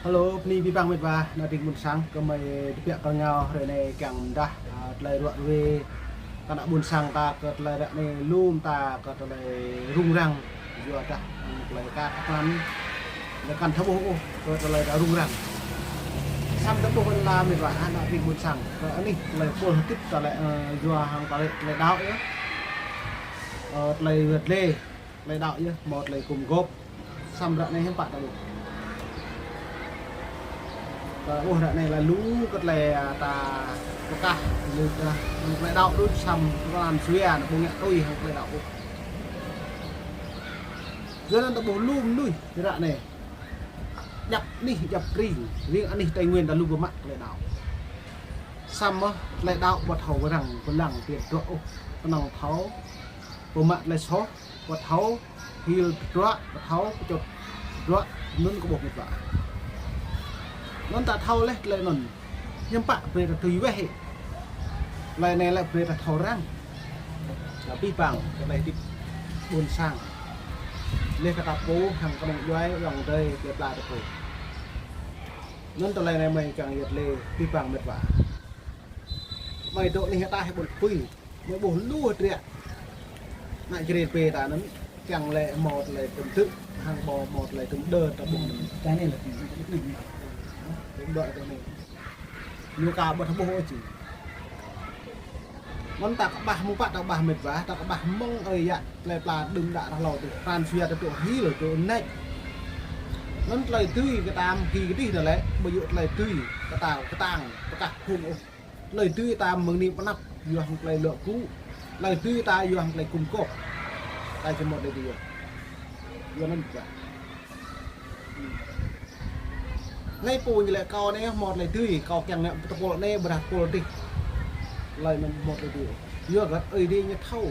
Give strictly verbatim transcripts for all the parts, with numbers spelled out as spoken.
Hello, bơni abih bang met wa, ană ƀing ƀôn sang, kơmơi tơbiă kơ rơngiao hrơi anai kiăng mơdah, a, tơlơi ruă ruê kơ ană ƀôn sang ta, kơ tơlơi ră anai lŏm ta, kơ tơlơi rŭng răng, yua dah, a, tơlơi kăt kăn, lĕ kăn thâo ƀuh ôh, kơ tơlơi ta rŭng răng. Samơ̆ ta ƀuh ƀơi lŏn met wa, ană ƀing ƀôn sang, kơ anih tơlơi pôl hơdip ta lĕ, ơ, yua hăng tơlơi, tơlơi đaŏ yơh. Ơ, tơlơi wơ̆t lĕ, tơlơi đaŏ yơh, hmâo tơlơi gum gôp. Samơ̆ ră anai hiư̆m pă ta ƀuh. Ta ƀuh ră anai lĕ lu kơ tơlơi, a, ta pơkah, lu ta, lu tơlơi đaŏ đôč samơ̆ kơ lŏn Suria anŭn ƀu ngă tui hăng tơlơi đaŏ ôh. Yua anŭn ta ƀuh lu mơnuih ră anai. Djăp anih, djăp tring, riêng anih Tây Nguyên ta lu pơmă tơlơi đaŏ. Samơ̆ tơlơi đaŏ ƀu thâo pơrăng, pơlăng, pơdrŏ ôh, kơnơ̆ng thâo pơmă tơlơi soh, ƀu thâo hil pơdrŏ, ƀu thâo pơčŭt pơdrŏ, anŭn kơ ƀuh met wa. Anŭn ta thâo laih tơlơi anŭn. Hiư̆m pă brơi ta tui weh hĭ. Tơlơi anai lĕ brơi ta thâo răng. Abih bang, tơlơi hơdip ƀôn sang. Laih kơ ta pô, hăng kơnung djuai, ayŏng adơi, tơlơi pla ta pô. Anŭn tơlơi anai mơi kiăng yơh lĕ, abih bang met wa. Mơi dŏ anih ataih ƀôn pui. Mơi ƀuh lu hơdră. Ană Jrai pê ta anŭn, kiăng lĕ hmâo tơlơi tơm tư̆, hăng ƀu hmâo tơlơi tơm đơ ta ƀuh anŭn. Ta anai lĕ, tơm đơ ta anai. Ñu ka ƀu thâo ƀuh ôh či. Anŭn ta kơƀah mơ̆ng pă ta kơƀah met wa, ta kơƀah mơ̆ng ơi yă, tơlơi pla đưm đă rah hlâo tui. Pran jua ta tŭ hil, tŭ nač. Anŭn tơlơi tui kơ ta mơ̆ng ki kơdih anŭn lĕ, ƀu djơ̆ tơlơi tui kơ ta kơtang, pơkah phung ôh. Tơlơi dưi ta mơ̆ng anih pơanăp, yua hăng tơlơi luă gŭ. Tơlơi dưi ta yua hăng tơlơi gum gôp. Ta či hmâo tơlơi dưi yơh. Yua anŭn ƀă. Anai pô ñu laĭ kâo anai hmâo tơlơi dưi, kâo kiăng ngă tơpul anai ƀôdah tơpul adih. Tơlơi anŭn hmâo tơlơi dưi. Yua hơget Ơi Adai ñu thâo.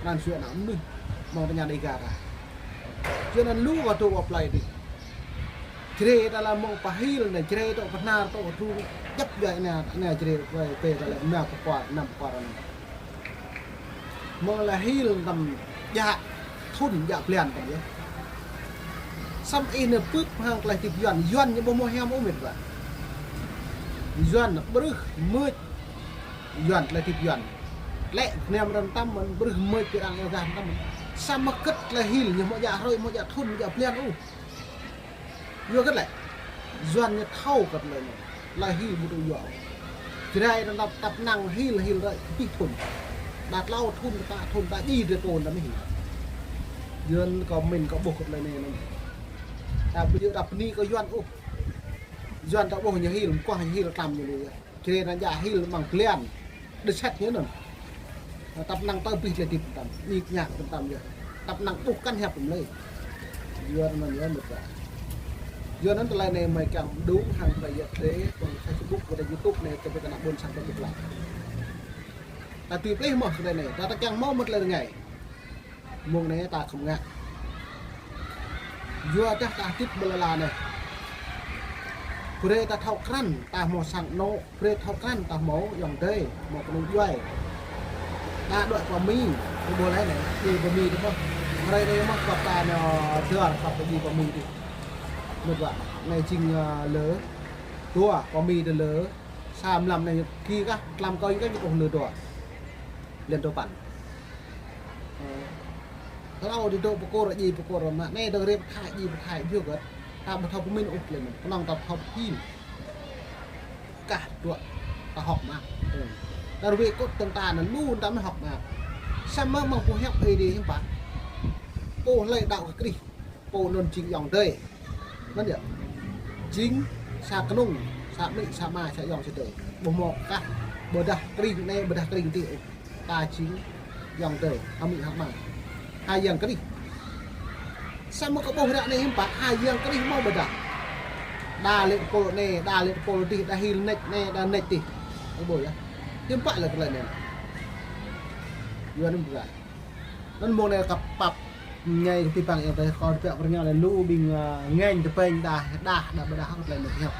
Anŭn sui ană mơnuih. Mơ̆ng tơña Dêga ta. Yua anŭn lu kơ tŭ ƀă plơi adih. Jrai ta lĕ mơ̆ng pơhil anai, Jrai tŭ pơhnar tŭ kơdrung djăp djuai anai, anai Jrai plơi pê ta lĕ mơ̆ng pơkuar, năm pơkuar anai. Mơ̆ng lĕ hil tơm djă thŭn djă blan tơm yơh. Samơ̆ ih anai pưp hăng tơlơi hơdip Yuan, Yuan ñu ƀu hmâo hiam ôh met wa. Yuan ƀrưh mơ̆ Yuan tơlơi hơdip Yuan. Lĕ kơnăm rơntăm mơ̆n ƀrưh mơ̆ pơrăng eo gah rơntăm mơ̆n. Samơ̆ kơ̆t tơlơi hil ñu hmâo djă hrơi, hmâo djă thŭn, djă blan ôh. Yua hơget lĕ? Yuan ñu thâo kơ tơlơi anai. Tơlơi hil ƀu tŭ yua. Jrai ta tăp, tăp năng hil, hil rai abih thŭn. Đa tlâo thŭn, pă thŭn, ta djai drơi pô ta mơ̆ hil. Yuan kâo min kâo ƀuh kơ tơlơi anai anŭn. Ta ƀu djơ̆ ta bơni kơ Yuan ôh. Yuan ta ƀuh ñu hil, mơkuah ñu hil tlam ñu lui yơh. Jrai anŭn djă hil mơ̆ng blan. Đơ sĕt ñu anŭn. Tăp năng tơl abih tơlơi hơdip tơm. Ñik ñak tơm tơm yơh. Tăp năng ƀuh kăn hiăp tơm lơi. Yua anŭn yơh met wa. Yua anŭn tơlơi anai mơi kiăng đŭng hăng tơlơi yơh tơlơi, ƀơi Facebook, ƀơi YouTube anai, tơlơi kơ ană ƀôn sang tơlơi ƀuh laih. Ta tui plih mơ̆ tơlơi anai, ta, ta kiăng hmâo mơ̆ tơlơi rơngai. Mơ̆ng anai ta khŏm ngă. Yua dah ta hơdip ƀơi lŏn anai. Brơi ta thâo krăn, ta hmâo sang anŏ, brơi thâo krăn, ta hmâo ayŏng adơi, hmâo kơnung djuai. Ta đuaĭ pơ Mi, kơ ƀuh laih anai, djai pơ Mi tơ mơ̆. Hrơi anai mơ̆ kơp ta nao dơr, kơp ta djai pơ Mi tơ. Met wa, anai jing, ơ, lơ, dua, pơ Mi tơ lơ, sa mlam anai, ki kah, tlam kơ kah, ñu kơh lơ dua. Blan dua păn. Ơ, hlâo dih dŏ pơkôr djai pơkôr mă, anai dơ̆ng rĕ pơthai djai pơthai biă gơ̆t. Ta ƀu thâo pơmĭn ôh tơlơi anŭn, kơnơ̆ng ta thâo pơhil. Kah dŏ ta hŏk mă. Ơ. Ta ruai kơ̆t tơ̆ng ta anŭn lu ta mơ̆ hŏk mă. Samơ̆ mơ̆ng pơhiăp Ơi Adai hiư̆m pă. Pô hlơi đaŏ kơ Krist. Pô anŭn jing ayŏng adơi. Anŭn yơh. Jing sa kơnung, sa amĭ, sa ama, sa ayŏng, sa adơi. Ƀu hmâo kah, ƀôdah tring anai, ƀôdah tring adih. Ta jing ayŏng adơi, amĭ hăng ama. Hai Yang Krist. Samơ̆ kơ ƀuh ră anai hiư̆m pă, hai Yang Krist hmâo ƀôdah. Đa lĕ tơpul anai, đa lĕ tơpul adih, đa hil nač anai, đa nač adih. Kơ ƀuh yơh. Hiư̆m pă lĕ tơlơi anai. Yua anŭn ƀu ra. Anŭn mơ̆ng anai kơ pap ñai kơ pơpă ayŏng adơi kơ pơpă pơrơngiao lĕ lu ƀing, ơ, ngĕn tơpĕng đah, đah, đah, ƀôdah hŏk tơlơi mơ̆ hiăp.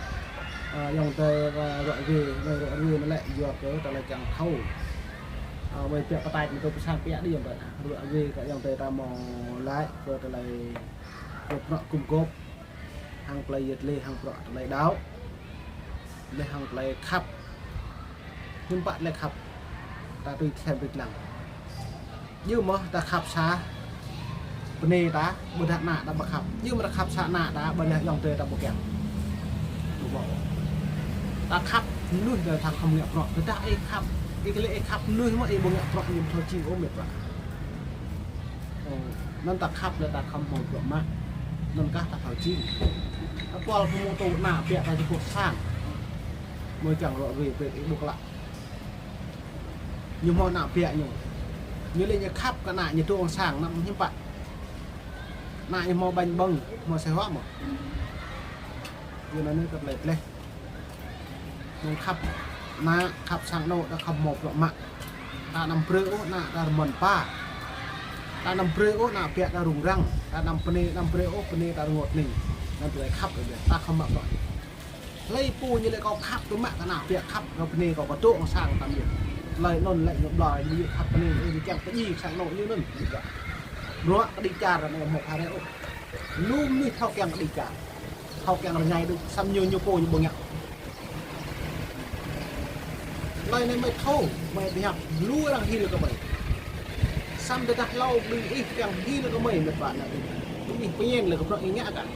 Ơ, ayŏng adơi, ơ, ruă ruê, anai ruă ruê anŭn lĕ yua kơ tơlơi kiăng thâo. Ơ, mơi pơpă pơtaih mơ̆ tơ pơsang pơyă đĭ ayŏng adơi. Ruă ruê kơ ayŏng adơi ta hmâo laĭ kơ tơlơi kơ prăk gum gôp. Hăng tơlơi yơh lĕ hăng prŏ tơlơi đaŏ. Lĕ hăng tơlơi khăp. Hiư̆m pă lĕ khăp. Ta tui thim rit lăng. Yua mơ̆ ta khăp sa. Bơnai ta, ƀôdah ană ta ƀu khăp. Yua mơ̆ ta khăp sa ană ta, ƀôdah ayŏng adơi ta ƀu kiăng. Ƀu ƀuh. Ta khăp mơnuih ta khŏm ngă prŏ. Tơdah ih khăp, ih kơ lĕ ih khăp mơnuih mơ̆ ih ƀu ngă prŏ, ih ƀu thâo čing ôh met wa. Ơ, anŭn ta khăp lĕ ta khŏm hmâo prŏ mă. Anŭn kah ta thâo čing. Apel pơmô tô ană biă ta jơkŏ sang. Mơi kiăng rŏ rui pet ih ƀuh klă. Ñu hmâo ană biă ñu. Ñu lĕ ñu khăp kơ ană ñu dŏ sang anăm hiư̆m pă. Ană ñu hmâo ƀañ ƀơ̆ng, hmâo sĕ hua mơ̆. Yua anŭn kơ tơlơi pleh. Mơ̆ng khăp ană, khăp sang anŏ, ta khŏm hmâo prŏ mă. Ta anăm brơi ôh ană ta rơmơn pa. Ta anăm brơi ôh ană biă ta rŭng răng. Ta anăm bơnai, anăm brơi ôh bơnai ta rơngot ning. Anŭn tơlơi khăp ôh, ta khŏm mă prŏ. Hlơi pô ñu lĕ kâo khăp tŭ mă kơ ană biă khăp kơ bơnai kâo kơ dŏ sang tam yơh. Tơlơi anŭn lĕ ñu ƀlŏr ñu khăp bơnai ñu kiăng pơdjai sang anŏ ñu anŭn. Bruă kơđi čar anŭn hmâo phara ôh. Lu mơnuih thâo kiăng kơđi čar. Thâo kiăng rơngai đôč, samơ̆ ñu ñu pô ñu ƀu ngă. Tơlơi anai mơi thâo, mơi pơhiăp, lu arăng hil kơ mơi. Samơ̆ tơdah hlâo ƀing ih kiăng hil kơ mơi, met wa ană ƀing ih. Ƀing ih pơñen lĕ kơ bruă ih ngă kah.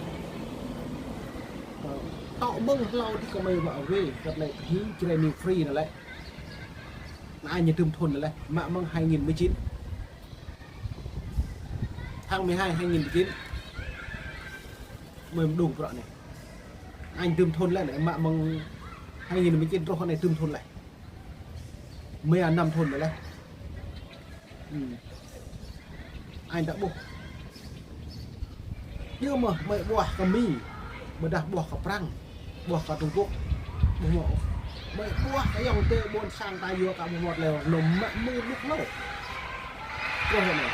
Tŏ mơ̆ng hlâo dih kơ mơi wă wê, kơ tơlơi pơhing Jrai New Free anai lĕ. Anai ñu tŭm thun anai lĕ, mă mơ̆ng hai nghìn mười chín. Tháng mười hai hai nghìn mười chín. Mơi mơđung bruă anai. Anai tŭm thun lĕ anai, mă mơ̆ng hai nghìn mười chín truh anai tŭm thun lĕ. Mười năm thun lĕ. Hm. Anai ta ƀuh. Yua mơ̆ mơi ƀuah kơ Mi, ƀôdah ƀuah kơ Prăng, ƀuah kơ Trung Quốc. Ƀu hmâo. Mơi ƀuah kơ ayŏng adơi ƀôn sang ta yua kơ ƀu hmâo tơlơi lŏm mă mơ̆ ƀuh hlâo. Truh anai.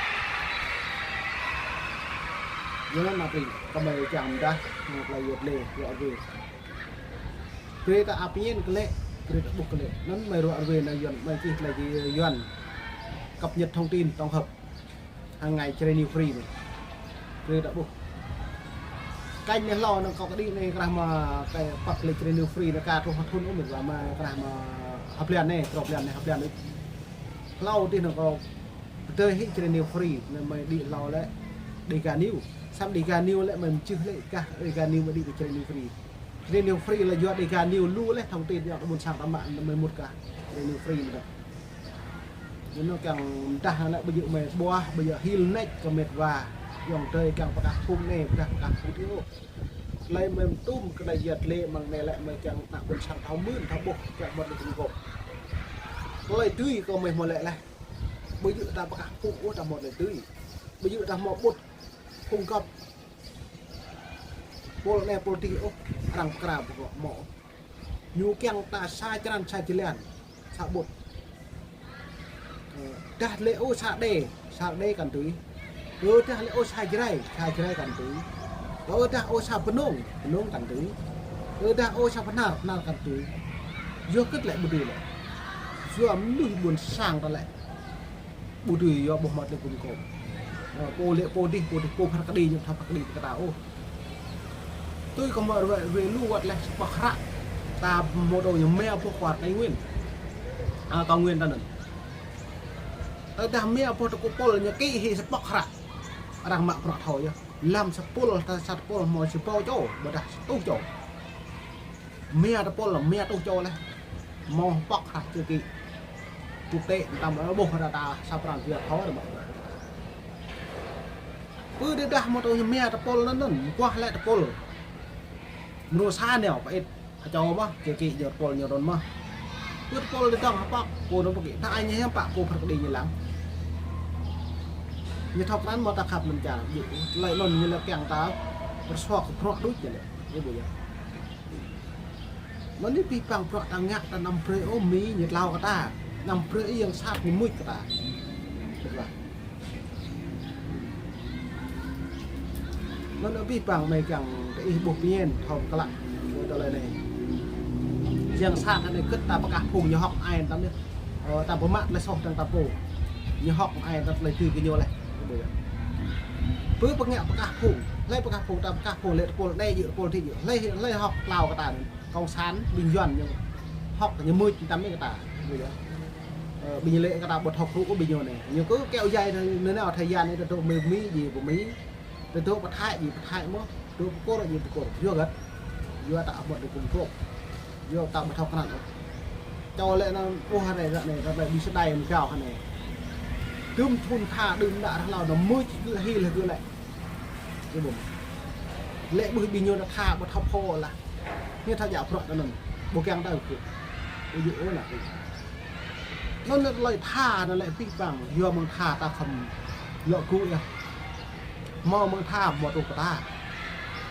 Yua anŭn mă prĭ, kơ mơi kiăng mơdah, mă tơlơi yua lĕ, yua wê. Brơi ta ăp ñen kơ lĕ, brơi ta ƀuh kơ lĕ. Anŭn mơi rŏ rui anai Yuan, mơi čih tơlơi Yuan. Cập nhật thông tin tổng hợp. Hàng ngày Jrai New Free anai. Brơi ta ƀuh. Kênh anai hlâo anŭn kâo kơđi anai krah mă kơ păk lĕ Jrai New Free anai ka truh thun ôh met wa mă krah mă ha blan anai, truh blan anai, ha blan anai. Hlâo dih anŭn kâo pơdơi hĭ Jrai New Free anai mơi đĭ hlâo lĕ Dega News. Samơ̆ Dega News lĕ mơi mơčih lĕ kah Dega News mơi đĭ kơ Jrai New Free. Jrai New Free lĕ yua Dega News lu lĕ thông tin yua kơ ƀôn sang ta mă anŭn mơi mŭt kah Jrai New Free mơ̆n. Anŭn kiăng mơdah anŭn lĕ ƀu djơ̆ mơi ƀuah, ƀu djơ̆ hil nač kơ met wa. Ayŏng adơi kiăng pơkah phung anai, pơdah pơkah phung adih ôh. Tơlơi mơi mơtum kơ tơlơi yua lĕ mơ̆ng anai lĕ mơi kiăng ană ƀôn sang thâo mưn, thâo ƀuh, kiăng mŭt lĕ kơnung kôp. Tơlơi dưi kơ mơi hmâo lĕ laih. Ƀu djơ̆ ta pơkah phung ôh ta hmâo tơlơi dưi. Ƀu djơ̆ ta hmâo ƀut phung găp. Pôl anai pôl adih ôh, arăng pơkra ƀu hmâo ôh. Ñu kiăng ta sa črăn sa jơlan, sa ƀut. Ơ, dah lĕ ôh sa Đê, sa Đê kăn dưi. Ơ, dah lĕ ôh sa Jrai, sa Jrai kăn dưi. Ơ, dah ôh sa Bơnông, Bơnông kăn dưi. Ơ, dah ôh sa Bahnar, Bahnar kăn dưi. Yua hơget lĕ ƀu dưi lĕ. Yua mơnuih ƀôn sang ta lĕ. Ƀu dưi yua ƀuh mơ̆t lĕ kơnung kôp. Ơ, pô lĕ pô adih, pô adih, pô phat kơđi, ñu thâo phat kơđi kơ ta ôh. Tui kơ mă rue, rue lu wơ̆t lĕ sơpŏk hră. Ta hmâo tơlơi ñu mă boh kwar Tây Nguyên. A, Cao Nguyên ta anŭn. Tơdah mă boh tơkŭ pôl ñu kĭ hĭ sơpŏk hră. Arăng mă prŏ thâo yơh. Lăm sa pôl, ta sa pôl hmâo sa rơbâo čô, ƀôdah sa rơtuh čô. Mă tơpôl, mă rơtuh čô lĕ. Hmâo pŏk hră čơ kĭ. Quốc tế, tam ƀuh ră ta sa pran jua thâo ră mă. Pơ tơdah hmâo tơlơi mă tơpôl anŭn, anŭn, kuah lĕ tơpôl. Mrô sa nao, pơit, ha čô mơ̆, čơ kĭ jor tơpôl ñu run mơ̆. Pơ tơpôl tơdang ha pŏk, pô anŭn pơkĭ, ta ai ñu hiam pă, pô phat kơđi ñu lăng. Ñu thâo krăn mơ̆ ta khăp lăm čar, tơlơi anŭn ñu lĕ kiăng ta, pơrsua kơ prŏ đôč ñu lĕ. Ih ƀuh yơh. Anŭn anai abih bang bruă ta ngă ta anăm brơi ôh Mi ñu tlao kơ ta. Anăm brơi ôh yang sat ñu mŭt kơ ta. Ƀuh lah. Anŭn anai abih bang mơi kiăng kơ ih ƀuh pơñen thâo klă. Ƀuh tơlơi anai. Yang sat anai hơget ta pơkah phung ñu hŏk ai ta anai. Ơ, ta pơmă tơlơi soh dơ̆ng ta pô. Ñu hŏk ai ta tơlơi tui kơ ñu lĕ. Ƀuh yơh. Pơ pơngă pơkah phung. Hlơi pơkă pô ta pơkă pô lĕ tơpul anai djơ̆ tơpul adih djơ̆. Hlơi, hlơi hŏk klao kơ ta anŭn. Cộng sản ƀing Yuan ñu hŏk ñu mưč tăm kơ ta. Ơ, ƀing lĕ kơ ta ƀu thâo kru ƀing ñu anai. Ñu kơ kéo dài anai, anai nao thời gian anai ta dŏ Mi, Mi djơ̆ pơ Mi. Ta dŏ pơ Thái djơ̆ pơ Thái mơ̆n. Dŏ pơ Kur djơ̆ pơ Kur. Yua hơget? Yua ta ƀu dŏ kơkuh kơkuh. Yua ta ƀu thâo krăn ôh. Čô lĕ anŭn ƀuh hơnai ră anai, ră anai ƀing sơdai mơ̆ng čô hơnai. Tơm thun tha đưm đă ră hlâo anŭn mưč kơ hil kơ lĕ. Kơ ƀuh. Lĕ ƀuh ƀing ñu anŭn tha ƀu thâo pô lah. Ñu tha djă bruă anŭn. Ƀu kiăng tơlơi kơ. Ƀu djơ̆ ôh lah. Anŭn lĕ tơlơi tha anŭn lĕ pih pang. Yua mơ̆ng tha ta khŏm lŏ kơ yơh. Hmâo mơ̆ng tha hmâo tŭ kơ ta.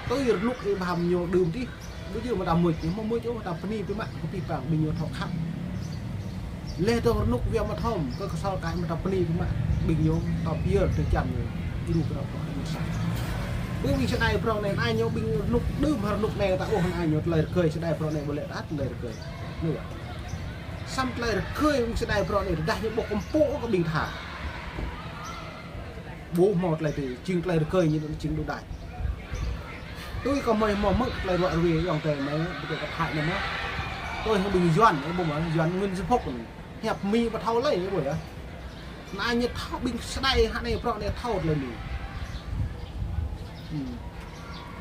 Tui rơnŭk ih ƀuh hăng ñu đưm dih. Ƀu djơ̆ mơ̆ ta mưč, hmâo mưč ôh, ta bơni biă mă kơ pih pang ƀing ñu thâo khăp. Leh dơ̆ng rơnŭk wia mơ̆ thom, kơ kơsol kaĭ mơ̆ ta bơni biă mă ƀing ñu, ta pơyơr tơčan ñu. Djru kơ ta pơkă mơ̆ sa. Ƀing ƀing sơdai prŏng anai, anai ñu ƀing rơnŭk đưm hăng rơnŭk anai ta ƀuh anai ñu tơlơi rơgơi sơdai prŏng anai ƀu lĕ ăt tơlơi rơgơi. Anai yơh. Samơ̆ tơlơi rơgơi ƀing sơdai prŏng anai, rơđah ñu ƀu kơmpŭ kơ ƀing tha. Ƀu hmâo tơlơi tui, jing tơlơi rơgơi ñu jing đu đai. Tui kơ mơi hmâo mơ̆ tơlơi ruă ruê ayŏng adơi mơi, ƀu djơ̆ kơ Thái anai mơ̆. Tui hăng ƀing Yuan, ƀu mơ̆ Yuan Nguyễn Xuân Phúc anai. Hiăp Mi ƀu thâo lơi, ƀu yơh. Anai ñu thâo ƀing sơdai hă anai prŏng anai thâo tơlơi Mi. Hmm.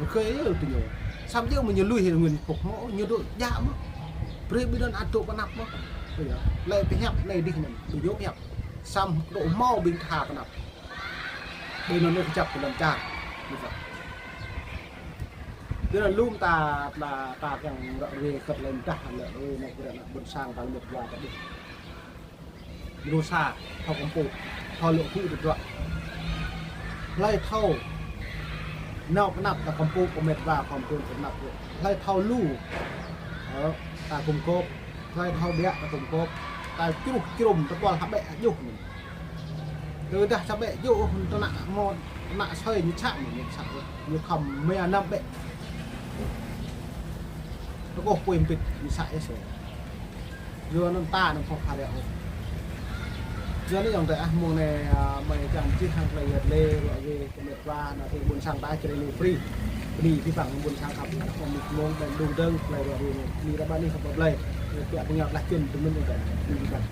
Rơgơi yơh tui ñu. Samơ̆ djơ̆ mơ̆ ñu lui hĭ Nguyễn Xuân Phúc mơ̆, ñu dŏ djă mơ̆. Brơi ƀing anŭn ăt dŏ pơ anăp mơ̆. Ƀu yơh. Lĕ pơhiăp anai dih anŭn, ƀu djơ̆ pơhiăp. Samơ̆ dŏ hmâo ƀing tha pơ anăp. Ƀing anŭn ñu kơjăp kơ lăm čar. Ƀu yơh. Ƀing anŭn lŏm ta, ta, ta kiăng ră ruê kơ tơlơi mơdah lĕ, ơ, anai kơ ră anai ƀôn sang ta lĕ mĕt wa ta ƀuh. Ƀu sa, thâo kơmpŭ, thâo lŏ kơ tơdruă. Hlơi thâo nao kơnăp ta kơmpŭ kơ mĕt wa, kơmpŭ kơnăp. Hlơi thâo lu, ơ, ta kơmpŭ. Hlơi thâo biă ta kơmpŭ. Ta čruh črŭm, ta ƀuăl hơbĕ hơjuh anai. Tơdah sa ƀĕ djơ̆, tơnă mơ̆, tơnă sơi ñu čă mơ̆, ñu čă mơ̆. Ñu khŏm mia năm ƀĕ. Tơkôh pui mpit ñu čă yơh sơi. Yua anŭn ta anŭn phŏ phara ôh. Yua anŭn ayŏng adơi ah, mông anai, a, mơi čang čih hăng tơlơi yet lê, ruă ruê, kơ mĕt wa, anŭn ƀing ƀôn sang ta čơrê anai free. Bơni pih pang ƀôn sang khăp, anŭn mông mông ƀing đu dơ̆ng, tơlơi ruă ruê anai. Bơni ră anai khăp ƀai. Ñu kiăng pơngiăt lah čun tơmĕn ayŏng adơi. Bơni pih pang.